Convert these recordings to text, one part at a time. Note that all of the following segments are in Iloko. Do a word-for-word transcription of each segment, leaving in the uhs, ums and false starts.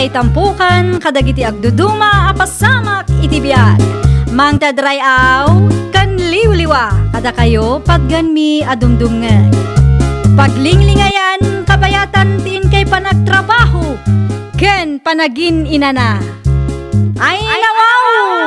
Itampukan kadagiti agduduma a pasamak iti biag. Mangted ray-aw ken liwliwa kadakayo patganmi a dumdumngeg. Paglinglingayan kabayatan ti inkay panagtrabaho ken panagin-inana. Ay, nawaw!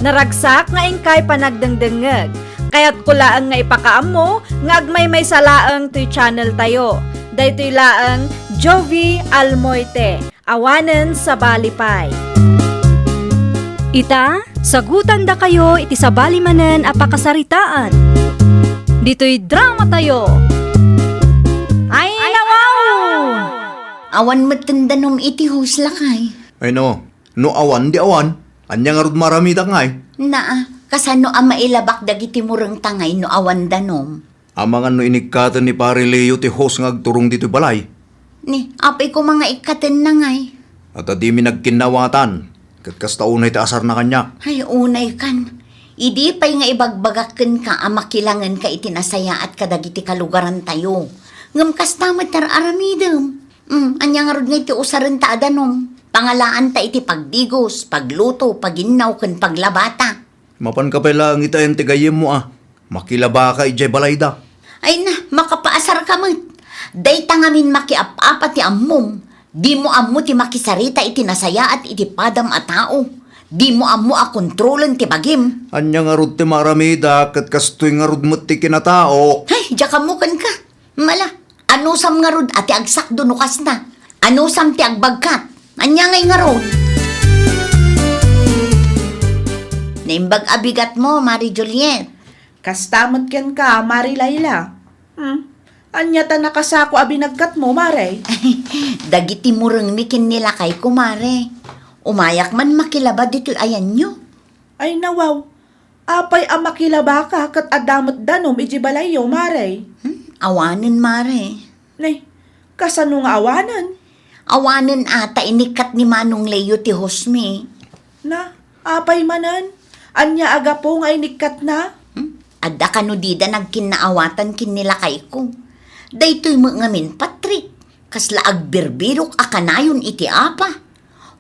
Naragsak nga inkay panagdengdengngeg. Kayatko laeng nga ipakaammo nga agmaymaysa laeng toy channel tayo. Daytoy laeng Jovie Almoite, awanen sabali pay. Ita, sagutandakayo iti sabali manen a pakasaritaan. Ditoy drama tayo. Ay, nawaw! Awan metten danum iti host, lakay. Ay no, no awan, di awan. Ania ngarud maramidak ngay? Naa, kasano a mailabak dagiti murengta ngay no awan danum? Amangan no inikkaten ni Pare Leo ti host nga agturong ditoy balay. Ni, apay koma nga ikkatenna ngay? Adda dimi nagkinnaawatan, ket kasta unay ti asarna kaniak. Ay, unay kan. Idi pay nga ibagbagak kenka a makilangenka iti nasayaat kadagiti kalugarantayo. Ngem kasta met ti ar-aramidem. Mm, ania ngarud nga iti usarenta a danum? Pangalaanta iti pagdigos, pagluto, paginnaw, ken paglabata. Mapanka pay laeng itaen ti gayyemmo a makilabaka idiay balayda. Ay na, makapaasarka met. Dayta ngamin makiap-apa ti ammom. Dimo ammo ti makisarita iti nasayaat iti padam a tao. Dimo ammo a kontrolen ti bagim. Ania ngarud ti maaramida ket kastoy ngarud met ti kinatao. Ay, diak ammo kenka. Mala, anusam ngarud a ti agsakdo no kasta? Anusam ti agbagkat? Ania ngay ngarud? Naimbag a bigatmo, Mari Juliet. Kasta met kenka, Mari Laila. Hmm, ania ta nakasako a binagkatmo, Mare? Dagiti murengmi ken ni lakayko, Mare. Umayak man makilaba ditoy ayanyo. Ay, nawaw. Apay a makilabaka ket adda met danum idiay balayyo, Mare? Hmm, awanen, Mare. Nay, kasano nga awanen? Awanen a ta inikkat ni Manong Leo ti hostmi. Na, apay manen? Ania a gapu nga inikkatna? Hmm? Adda kano dida nagkinnaawatan ken ni lakayko. Daytoy met ngamin, Patrick, kasla agbirbirok a kanayon iti apa.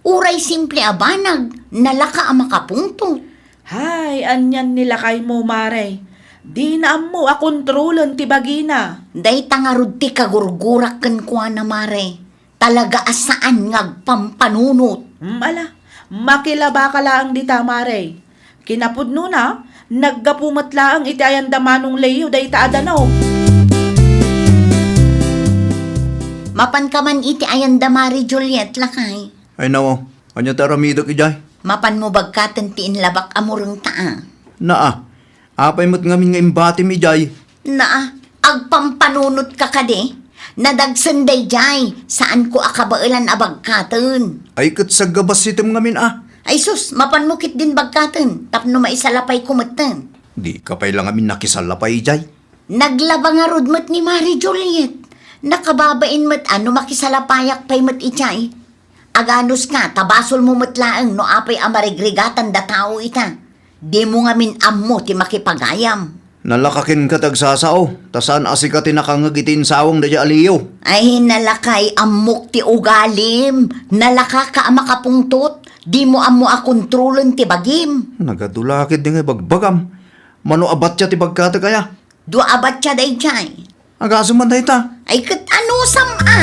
Uray simple a banag, nalaka a makapungtot. Hay, anian ni lakaymo, Mare. Dina ammo a kontrolen ti bagina. Dayta ngarud ti kagurgurak kenkuana, Mare. Talaga a saan nga agpampanunot. Mm, ala, makilabaka laeng dita, Mare. Kinapudnona, naggapu met laeng iti ayanda Manong Leo dayta a danum. Mapanka man iti ayanda Mari Juliet, lakay. Ay, nawaw. Ania ti aramidek idiay? Mapanmo bagkaten ti inlabak a murengta a. Naa. Apay met ngamin nga imbatim idiay? Naa, agpampanunotka kadi? Nadagsen daydiay, saanko a kabaelan a bagkaten. Ay, ket saggabassitem ngamin a. Ay sus, mapanmo ketdin bagkaten, tapno maisalapayko metten. Dika pay la ngamin nakisalapay idiay. Naglaba ngarud met ni Mari Juliet. Nakababain met a no makisalapayak pay met idiay. Aganuska, ta basolmo met laeng no apay a marigrigatanda tao ita. Dimo ngamin ammo ti makipagayam. Nalaka kenka ti agsasao, ta saan a sika ti nakangngeg iti insawang daydiay a Leo. Ay, nalakay, ammok ti ugalim. Nalakaka a makapungtot. Dimo ammo a kontrolen ti bagim. Nagadu la ketdi nga ibagbagam. Mano a batya ti bagkatek aya? Dua a batya daydiay. Agasem man dayta. Ay, ket anusam a?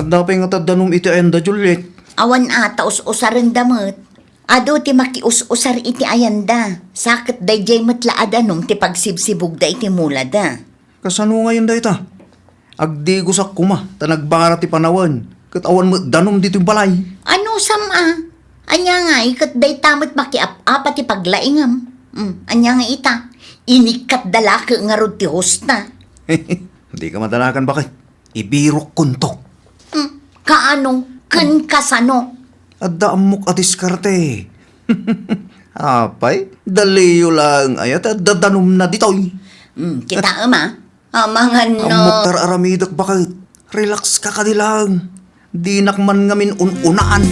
Adda pay nga ta danum iti ayanda, Juliet? Awan a, ta us-usarenda met. Adu ti makius-usar iti ayanda. Sa ket daydiay met la a danum ti pagsibsibugda iti mulada. Kasano ngayen dayta? Agdigosak koma, ta nagbara ti panawen, ket awan met danum ditoy balay. Anusam a? Ania ngay, ket dayta met makiap-apa ti paglaingam. Hmm, ania ngay ita? Inikkatda la ket ngarud ti hosta. Dika madanagan, baket. Ibirokkonto. Hmm, kaano? Ken kasano? Adda ammok a diskarte. Apay, da Leo laeng aya ti adda danumna ditoy. Hmm, kitaem a. Amangan no. Ammok ti ar-aramidek, baket. Relax ka kadi laeng. Dinak man ngamin un-unaan.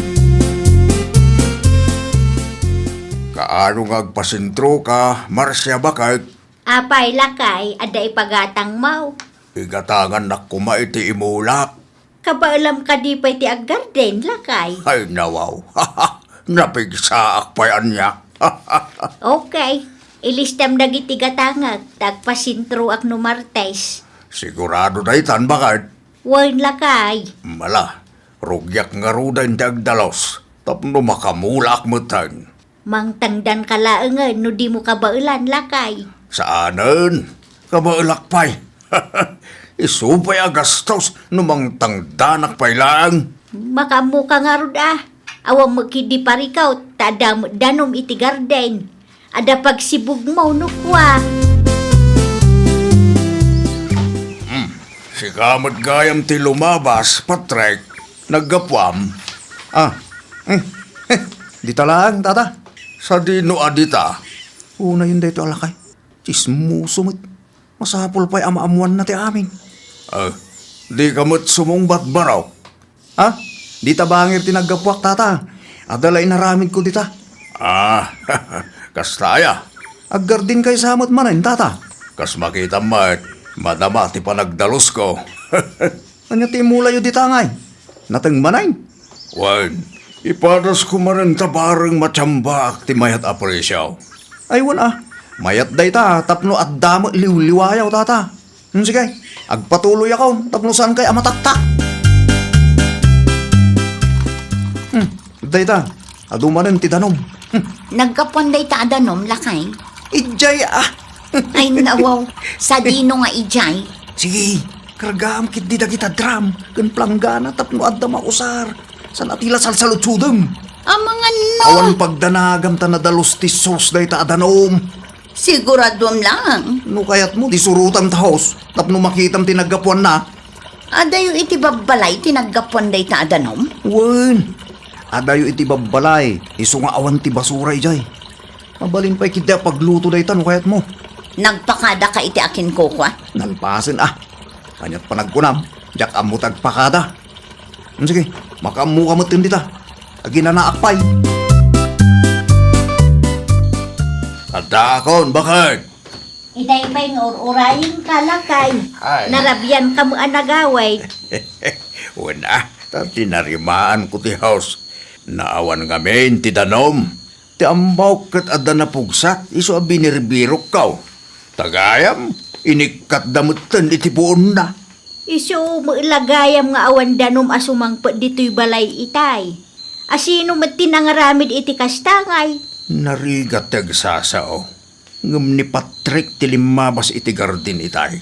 Kaano nga agpasentro ka, Marcia, baket? Apay, lakay, adda ipagatangmo? Igatangannak koma iti imulak. Kabaelam kadi pay ti aggarden, lakay? Ay, nawaw. Napigsaak pay ania. Okay. Ilistam dagiti gatangek, ta agpasentroak no Martes. Sigurado daytan, baket? Wen, lakay. Mala, rugiak ngaruden ti agdalus, tapno makamulaak metten. Mangtangdanka laengen no dimo kabaelan, lakay. Saanen, kabaelak pay. Isu pay a gastos no mangtangdanak pay laeng. Makaammoka ngarud a. Awan met ketdi parikaw, ta adda met danum iti garden. Adda pagsibugmo no kua. Hmm, sika met gayam ti lumabas, Patrick. Naggapuam? Ah, hmm. Dita laeng, tata. Sadino a dita? Unayen daytoy a lakay. Tsismoso met. Masapul pay a maammoanna ti amin. Ah, dika met sumungbat, barok? Ha? Dita bangir ti naggapuak, tata. Adda la inaramidko dita. Ah, kasta aya? Aggarden kaysa met manen, tata. Kas makitam met, madama ti panagdalusko. Ania ti imulayo dita ngay? Nateng manen? Wen, ipadasko manen ta bareng matiambaak ti mayat a presio. Ay, wen a. Mayat dayta tapno adda met liwliwayaw, tata. Hmm, sige, agpatuloyakon tapno saankay a mataktak. Hmm, dayta, adu manen ti danum. Hmm. Naggapuan dayta a danum, lakay? Idiay, ah. Ay, nawaw. Sadino nga idiay? Sige, kargaam ketdi dagita drum ken planggana tapno adda mausar. Saan a ti la salsaludsodem? Amangan no. Awan pagdanagam ta nadalus ti sos dayta a danum. Siguraduam lang. No kayatmo, di surotam ta hose tapno makitam ti naggapuanna. Adayo iti babbalay ti naggapuan dayta a danum? Wen. Adayo iti babbalay, isu nga awan ti basura idiay. Mabalin pay ketdi a pagluto dayta no kayatmo. Nagpakadaka iti akinkukua? Nalpasen a. Kaniat panagkunam, diak ammo ti agpakada. Hmm, sige, makaammoka metten dita. Aginanaak pay. Addaakon, baket? Itay pay nga ur-urayenka, lakay. Ay. Narabianka met a nagawid. Wen a, ta tinarimaanko ti hose. Naawan ngamin ti danum. Ti ammok ket adda napugsat, isu a binirbirokko. Ta gayam, inikkatda metten iti puonna. Isu met la gayam nga awan danum a sumangpet ditoy balay itay. A sino met ti nangaramid iti kasta ngay? Narigat ti agsasao. Ngem ni Patrick ti limmabas iti garden itay.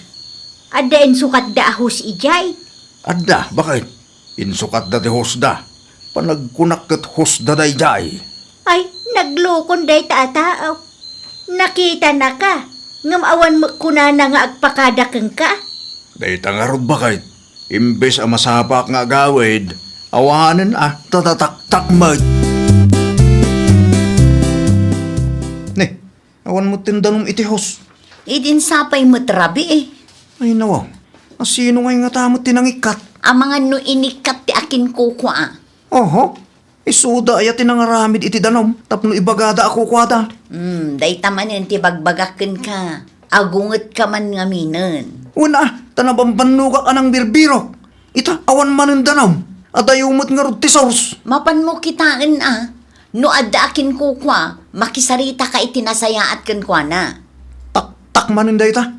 Adda insukatda a hose idiay? Adda, baket? Insukatda ti hosda. Panagkunak ket hosda daydiay. Ay, naglukon dayta a tao. Nakitanaka, ngem awan met kunana nga agpakada kenka. Dayta ngarud, baket, imbes a masapaak nga agawid, awanen a tatataktak met. Ne, awan met ti danum iti hose. Idin sapay met rabii. Ay, nawaw. A sino ngay ngata met ti nangikkat? Amangan no inikkat ti akinkukua. Oho. Isuda aya ti nangaramid iti danum tapno ibagada a kukuada. Hmm, dayta manen ti bagbagak kenka. Agungetka man ngaminen. Wen a, ta nabambannogak a nangbirbirok. Ita, awan manen danum. Adayo met ngarud ti source. Mapanmo kitaen a, no adda akinkukua, makisaritaka iti nasayaat kenkuana. Taktak manen dayta.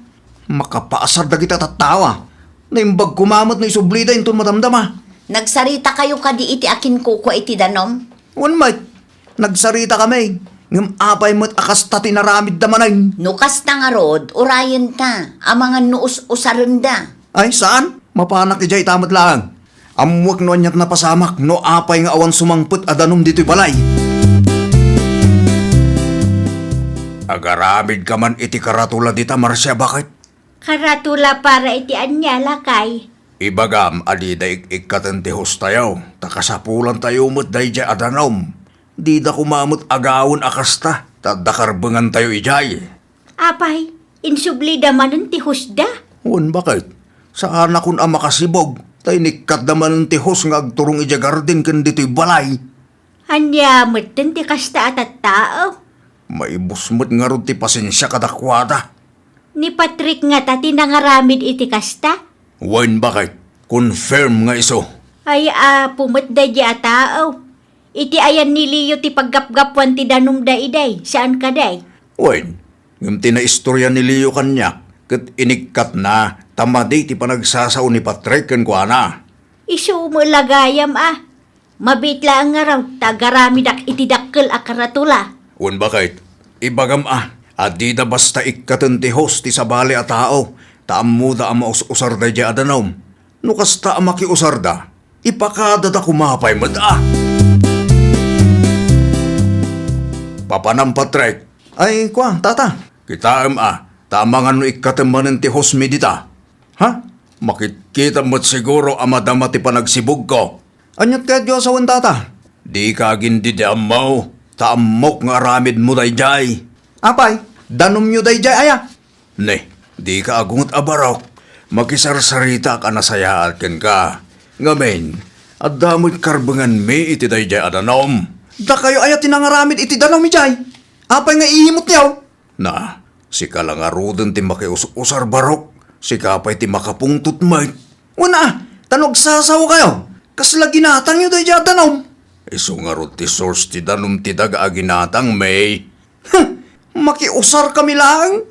Makapaasar dagiti tattawa. Naimbag koma met no isublida inton madamdama. Nagsaritakayo kadi iti akinkukua iti danum? Wen met, nagsaritaka met, ngem apay met a kasta ti inaramidda manen? No kasta ngarud, urayenta, amangan no us-usarenda. Ay, saan? Mapanak idiay ita met laeng. Ammoek no aniat napasamak no apay nga awan sumangpet a danum ditoy balay. Agaramidka man iti karatula dita, Marcia, baket? Karatula para iti ania, lakay? Ibagam a dida ik-ikkaten ti hostayo, ta kasapulantayo met daydiay a danum. Dida koma met agawen a kasta, ta adda karbengantayo idiay. Apay, insublida manen ti hosda? Wen, baket? Saanakon a makasibug, ta inikkatda manen ti hose nga agturong idiay garden ken ditoy balay. Ania metten ti kasta a tattao? Maibus met ngarud ti pasensia kadakuada. Ni Patrick ngata ti nangaramid iti kasta? Wen, baket. Confirm nga isu. Ay, apo met daydi a tao. Iti ayan ni Leo ti paggapgapuan ti danumda idi, saan kadi? Wen, ngem ti naistorya ni Leo kaniak, ket inikkatna ta madi ti panagsasao ni Patrick kenkuana. Isu met la gayam a. Mabiit laeng ngarud ta agaramidak iti dakkel a karatula. Wen, baket, ibagam a, a dida basta ikkaten ti host ti sabali a tao, ta ammoda a maus-usar daydi a danum. No kasta a makiusarda, ipakadada koma pay met a. Papanam, Patrick. Ay, kua, tata. Kitaem a, ta amangan no ikkatem manen ti host mi dita. Ha? Makitkitam met siguro a madama ti panagsibugko. Aniat kayatyo a sawen, tata? Dika agindidi ammo, ta ammok nga aramidmo daydiay. Apay, danumyo daydiay aya? Ne, dika agunget a barok. Makisarsaritak a nasayaat kenka. Ngamin, adda met karbenganmi iti daydiay a danum. Dakayo aya ti nangaramid iti danum idiay? Apay nga iimutyo? Na, sika la ngaruden ti makius-usar, barok. Sika pay ti makapungtot met. Wen a, ta no agsasaokayo, kasla ginatangyo daydiay a danum? Isu ngarud ti source ti danum ti daga a ginatangmi. Huh! Makiusarkami laeng?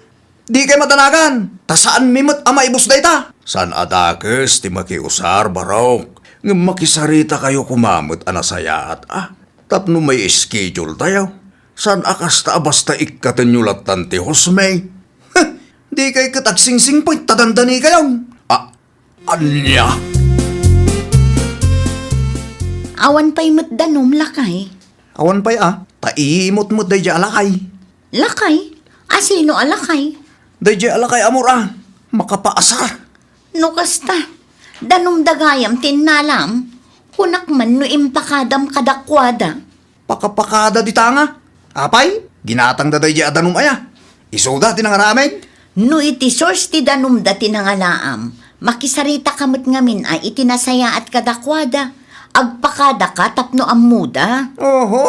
Dikay madanagan, ta saanmi met a maibus dayta. Saan a dakes ti makiusar, barok. Ngem makisaritakayo koma met a nasayaat a. Tapno may schedule tayo. Saan a kasta a basta ikkatenyo lattan ti host mi? Huh! Dikay ket agsingsingpet ta dandanikayon. A, ania? Awan pay met danum, lakay. Awan pay a, ta iimut met daydiay a lakay. Lakay? A sino a lakay? Daydiay a lakay, amor a, makapaasar. No kasta, danumda gayam ti innalam, kunak man no impakadam kadakuada. Pakapakada dita nga. Apay, ginatangda daydiay a danum aya. Isuda ti nangaramid? No iti source ti danumda ti nangalaam, makisaritaka met ngamin a iti nasayaat kadakuada. Agpakadaka tapno ammoda. Oho!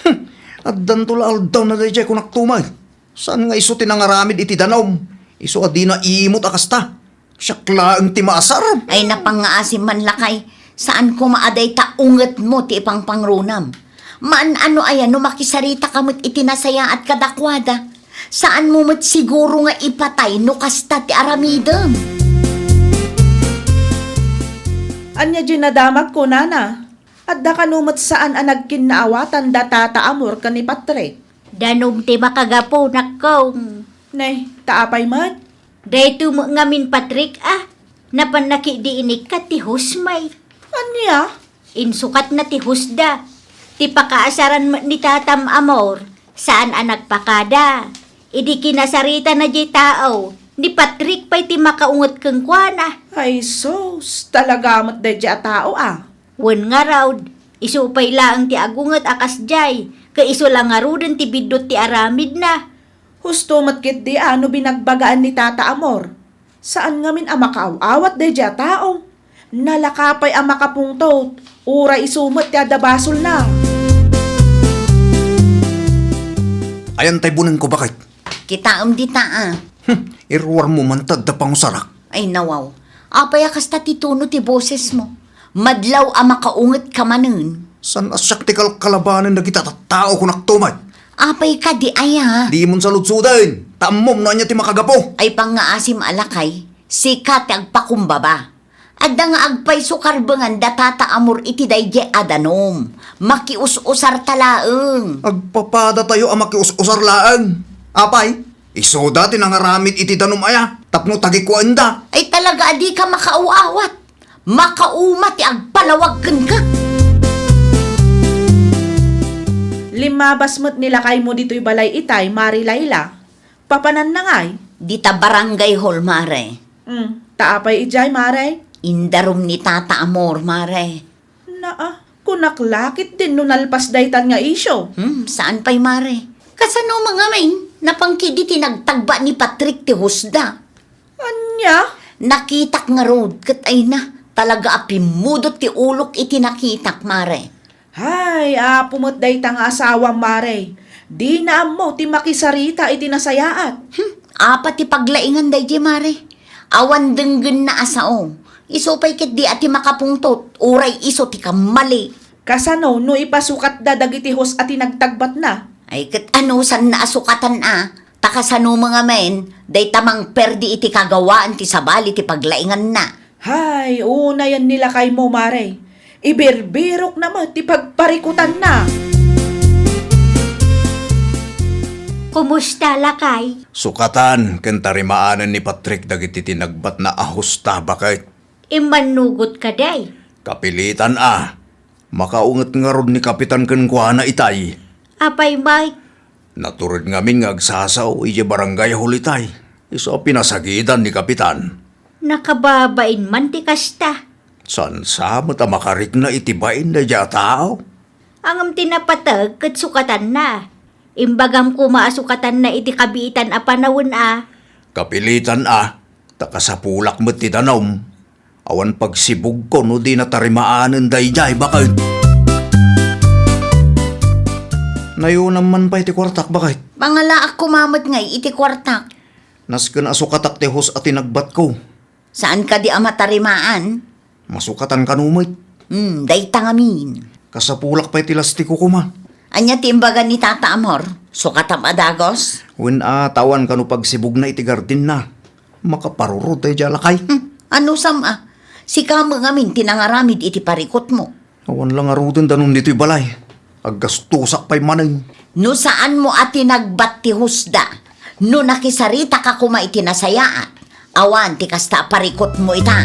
Hm, addanto la aldawna daydiay, kunakto met. Saan nga isu ti nangaramid iti danum? Isu a dina imut a kasta. Siak laeng ti maasar. Ay, napangngaasim man, lakay. Saan koma a dayta ungetmo ti ipangpangrunam. Maan-ano aya no makisaritaka met iti nasayaat kadakuada. Saanmo met siguro nga ipatay no kasta ti aramidem. Ania diay nadamagko, nana? Adda kano met saan a nagkinnaawatan da Tata Amor ken ni Patrick? Danum ti makagapu, nakkong. Ne, ta apay met? Daytoy met ngamin, Patrick, a, napanna ketdi inikkat ti hostmi. Ania? Insukatna ti hostda. Ti pakaasaran met ni Tatam Amor, saan a nagpakada. Idi kinasaritana diay tao, ni Patrick pay ti makaunget kenkuana. Ay sus, talaga met daydiay a tao a. Wen ngarud, isu pay laeng ti agunget a kasdiay, ket isu la ngaruden ti biddut ti aramidna. Husto met ketdi a no binagbagaan ni Tata Amor. Saan ngamin a makaaw-awat daydiay a tao. Nalaka pay a makapungtot, uray isu met ti adda basolna. Ayan tay bunengko, baket. Kitaem dita a. Hm, iruarmo man ta adda pangusarak. Ay, nawaw. Apay a kasta ti tono ti bosesmo? Madlaw a makaungetka manen. Saan a siak ti kalkalabanen dagita tattao, kunakto met. Apay kadi aya? Dimon saludsoden, ta ammom no ania ti makagapu. Ay, pangngaasim a lakay, sika ti agpakumbaba. Adda nga agpayso karbengan da Tata Amor iti daydiay a danum. Makius-usarta laeng. Agpapadatayo a makius-usar laeng. Apay, isuda ti nangaramid iti danum aya, tapno tagikuenda. Ay, talaga a dika makaaw-awat. Makauma ti agpalawag kenka. Limmabas met ni lakaymo ditoy balay itay, Mari Laila. Papananna ngay? Dita barangay hall, Mare. Hmm, ta apay idiay, Mare? Indarum ni Tata Amor, Mare. Naa, kunak la ketdin no nalpas daytan nga isyu. Hmm, saan pay, Mare? Kasano man ngamin, napan ketdi ti nagtagba ni Patrick ti hostda. Ania? Nakitak ngarud, ket ay na, talaga a pimmudot ti ulok iti nakitak, Mare. Hay, apo met dayta nga asawam, Mare. Dina ammo ti makisarita iti nasayaat. Hmm, Apay ti paglaingan daydiay, mare? Awan denggenna a sao. Isu pay ketdi a ti makapungtot, uray isu ti kammali. Kasano no ipasukatda dagiti host a ti nagtagbatna? Ay, ket anusanna a sukatan a? Ta kasano met ngamin, dayta mangperdi iti kagawaan ti sabali ti paglainganna? Hay, unayen ni lakaymo, mare. Ibirbirokna met ti pagparikutanna. Kumusta, lakay? Sukatan ken tarimaanen ni Patrick dagiti tinagbatna a hosta, baket. Immannugot kadi? Kapilitan a. Makaunget ngarud ni Kapitan kenkuana itay. Apay met? Natured ngamin nga agsasao idiay Barangay Hall itay. Isu a pinasagidan ni Kapitan. Nakababain man ti kasta. Saan sa met a makarikna iti bain daydiay a tao? Ngem ti napateg ket sukatanna. Imbagam koma a sukatanna iti kabiitan a panawen a. Kapilitan a, ta kasapulak met ti danum. Awan pagsibugko no di natarimaanen daydiay, baket. Nayonam man pay ti kuartak, baket. Mangalaak koma met ngay iti kuartak. Nasken a sukatak ti host a tinagbatko. Saan kadi a matarimaan? Masukatan kano met. Hmm, dayta ngamin. Kasapulak pay ti lastiko koma. Ania ti imbaga ni Tata Amor? Sukatam a dagus? Wen a, ta awan kano pagsibugna iti gardenna. Makaparurod daydiay a lakay. Hmm, anusam a? Sika met ngamin ti nangaramid iti parikutmo. Awan la ngaruden danum ditoy balay. Aggastosak pay manen. No saanmo a tinagbat ti hosda, no nakisaritaka koma iti nasayaat, awan ti kasta a parikutmo ita.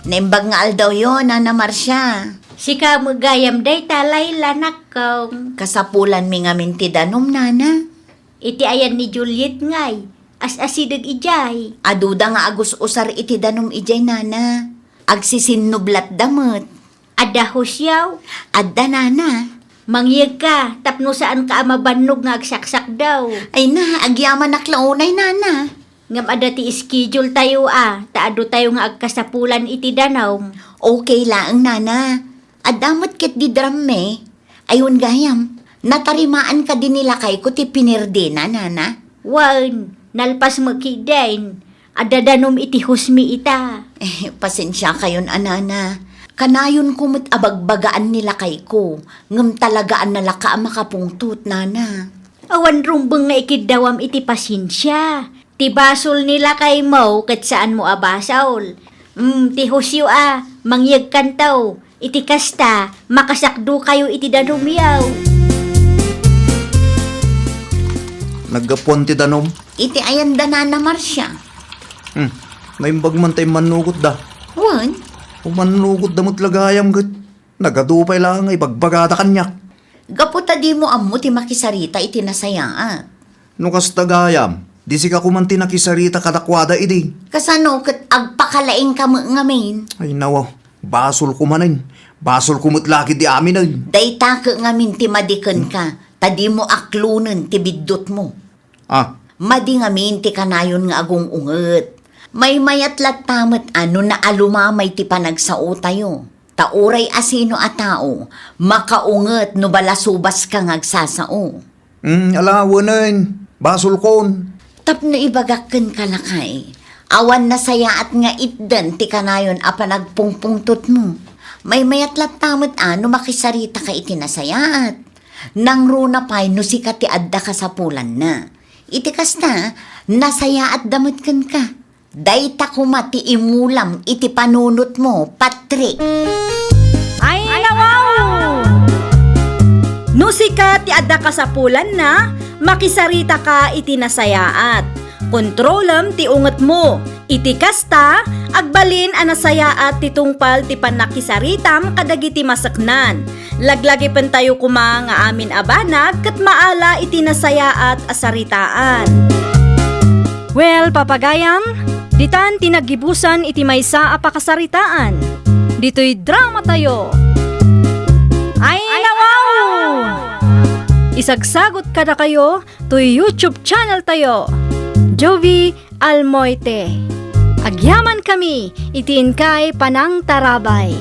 Naimbag nga aldawyo, Nana Marcia. Sika met gayam dayta, Layla, nakkong. Kasapulanmi ngamin ti danum, Nana. Iti ayan ni Juliet ngay, as-asideg idiay. Aduda nga agus-usar iti danum idiay, Nana. Agsisinnublatda met. Adda hosyaw? Adda, Nana. Mangyegka tapno saanka a mabannog nga agsaksakdaw. Ay na, agyamanak la unay, Nana. Ngem adda ti schedule tayo a, ta adu tayo nga agkasapulan iti danum. Okay laeng, Nana. Adda met ketdi drumme. Ay, wen gayam, natarimaan kadi ni lakayko ti pinirdina, Nana? Wen, nalpas met ketdin. Adda danum iti hostmi ita. Eh, pasensiakayon a, Nana. Kanayonko met a bagbagaan ni lakayko, ngem talaga a nalaka a makapungtot, Nana. Awan rumbeng nga ikiddawam iti pasensia. Ti basol ni lakaymo ket saanmo a basol. Mm, ti hostyo a, mangyegkanto. Iti kasta, makasakdokayo iti danumyo. Naggapuan ti danum? Iti ayan da, Nana Marcia. Hmm, naimbag man ta immannugotda. Wen? Umannugotda met la gayam ket nagadu pay laeng nga ibagbagada kaniak. Gapu ta dimo ammo ti makisarita iti nasayaat. No kasta gayam, di sika koman ti nakisarita kadakuada idi. Kasano ket agpakalaingka met ngamin? Ay, nawa, basolko manen. Basolko met la ketdi aminen. Dayta ket ngamin ti madi kenka, ta dimo aklonen ti biddutmo. Ah. Madi ngamin ti kanayon nga agung-unget. Maymayat latta met a no naalumamay ti panagsaotayo. Ta uray asino a tao, makaunget no balasubaska nga agsasao. Mm, ala, wenen, basolkon. Tapno ibagak kenka, lakay, awan nasayaat nga itdan ti kanayon a panagpungpungtotmo. Maymayat latta met a no makisaritaka iti nasayaat. Nangruna pay no sika ti adda kasapulanna. Iti kasta, nasayaatda met kenka. Dayta koma ti imulam iti panunotmo, Patrick. Ay, nawaw! No sika ti adda kasapulanna, makisaritaka iti nasayaat. Kontrolem ti ungetmo. Iti kasta, agbalin a nasayaat ti tungpal ti pannakisaritam kadagiti maseknan. Laglagipentayo koma nga amin a banag ket maala iti nasayaat a saritaan. Well, papagayam, ditan ti naggibusan iti maysa a pakasaritaan. Ditoy dramatayo. Ay, nawaw! Isagsagot kadakayo toy YouTube channel tayo, Jovie Almoite. Agyamankami iti inkay panangtarabay.